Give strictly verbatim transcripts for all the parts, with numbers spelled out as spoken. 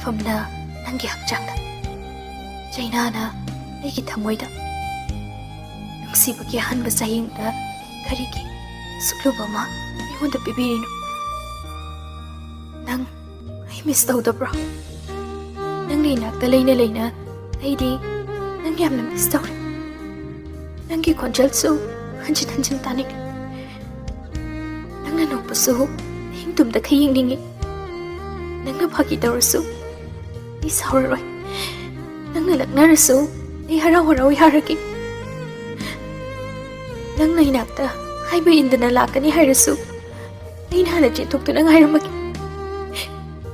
ꯃꯐꯝꯅ ꯅꯪꯒꯤ ꯍꯛꯆꯥꯡꯗ, ꯆꯩꯅꯥꯅ ꯑꯩꯒꯤ ꯊꯃꯣꯏꯗ꯫ ꯅꯨꯡꯁꯤꯕꯒꯤ ꯑꯍꯥꯟꯕ ꯆꯌꯦꯡꯗ ꯀꯔꯤꯒꯤ ꯁꯨꯛꯂꯨꯕ ꯑꯃ ꯑꯩꯉꯣꯟꯗ ꯄꯤꯕꯤꯔꯤꯅꯣ? ꯅꯪ ꯑꯩ ꯃꯤꯁ ꯇꯧꯗꯕ꯭ꯔꯣ? ꯅꯪꯅ ꯏꯅꯥꯛꯇ ꯂꯩꯅ ꯂꯩꯅ ꯑꯩꯗꯤ ꯅꯪ ꯌꯥꯝꯅ ꯃꯤꯁ ꯇꯧꯔꯦ꯫ ꯅꯪꯒꯤ ꯈꯣꯟꯖꯦꯜꯁꯨ ꯍꯟꯖꯤꯟ ꯍꯟꯖꯤꯟ ꯇꯥꯅꯤꯡꯉꯤ꯫ ꯅꯪꯅ ꯅꯣꯛꯄꯁꯨ ꯑꯍꯤꯡ ꯇꯨꯝꯗꯈꯩ ꯌꯦꯡꯅꯤꯡꯉꯤ꯫ ꯅꯪꯅ ꯐꯥꯒꯤ ꯇꯧꯔꯁꯨ ꯑꯩ ꯁꯥꯎꯔꯔꯣꯏ꯫ ꯅꯪꯅ ꯂꯛꯅꯔꯁꯨ ꯑꯩ ꯍꯔꯥꯎ ꯍꯔꯥꯎ ꯌꯥꯔꯒꯦ꯫ ꯅꯪꯅ ꯏꯅꯥꯛꯇ ꯍꯥꯏꯕ ꯏꯟꯗꯅ ꯂꯥꯛꯀꯅꯤ ꯍꯥꯏꯔꯁꯨ ꯑꯩꯅ ꯍꯥꯟꯅ ꯆꯦꯟꯊꯣꯛꯇꯨꯅ ꯉꯥꯏꯔꯝꯃꯒꯦ꯫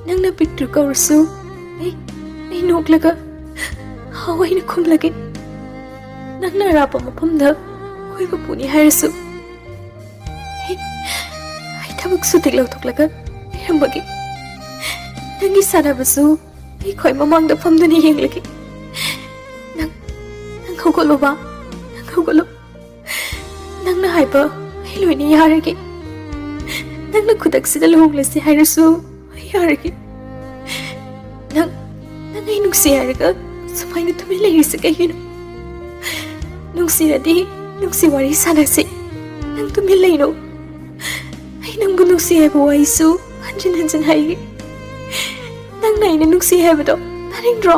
ꯅꯪꯅ ꯄꯤꯛꯇ꯭ꯔꯨ ꯀꯧꯔꯁꯨ ꯑꯩ, ꯑꯩ ꯅꯣꯛꯂꯒ ꯍꯥꯎ ꯍꯥꯏꯅ ꯈꯨꯝꯂꯒꯦ꯫ ꯅꯪꯅ ꯑꯔꯥꯞꯄ ꯃꯐꯝꯗ ꯀꯣꯏꯕ ꯄꯨꯅꯤ ꯍꯥꯏꯔꯁꯨ ꯑꯩ, ꯑꯩ ꯊꯕꯛ ꯁꯨꯇꯤ ꯂꯧꯊꯣꯛꯂꯒ ꯂꯩꯔꯝꯃꯒꯦ꯫ ꯅꯪꯒꯤ ꯁꯥꯟꯅꯕꯁꯨ ꯑꯩ ꯈ꯭ꯋꯥꯏ ꯃꯃꯥꯡꯗ ꯐꯝꯗꯨꯅ ꯌꯦꯡꯂꯒꯦ꯫ ꯅꯪ, ꯅꯪ ꯍꯧꯒꯠꯂꯣꯕ, ꯅꯪ ꯍꯧꯒꯠꯂꯣ꯫ ꯅꯪꯅ ꯍꯥꯏꯕ ꯑꯩ ꯂꯣꯏꯅ ꯌꯥꯔꯒꯦ꯫ ꯅꯪꯅ ꯈꯨꯗꯛꯁꯤꯗ ꯂꯨꯍꯣꯡꯂꯁꯤ ꯍꯥꯏꯔꯁꯨ ꯑꯩ ꯌꯥꯔꯒꯦ꯫ ꯅꯪ, ꯅꯪ ꯑꯩ ꯅꯨꯡꯁꯤ ꯍꯥꯏꯔꯒ ꯁꯨꯃꯥꯏꯅ ꯇꯨꯃꯤꯟ ꯂꯩꯔꯤꯁꯦ ꯀꯩꯒꯤꯅꯣ? ꯅꯨꯡꯁꯤꯔꯗꯤ ꯅꯨꯡꯁꯤ ꯋꯥꯔꯤ ꯁꯥꯟꯅꯁꯤ꯫ ꯅꯪ ꯇꯨꯃꯤꯟ ꯂꯩꯅꯣ꯫ ꯑꯩ ꯅꯪꯕꯨ ꯅꯨꯡꯁꯤ ꯍꯥꯏꯕ ꯋꯥꯍꯩꯁꯨ ꯍꯟꯖꯤꯟ ꯍꯟꯖꯤꯟ ꯍꯥꯏꯒꯦ꯫ ꯅꯪꯅ ꯑꯩꯅ ꯅꯨꯡꯁꯤ ꯍꯥꯏꯕꯗꯣ ꯇꯥꯅꯤꯡꯗ꯭ꯔꯣ?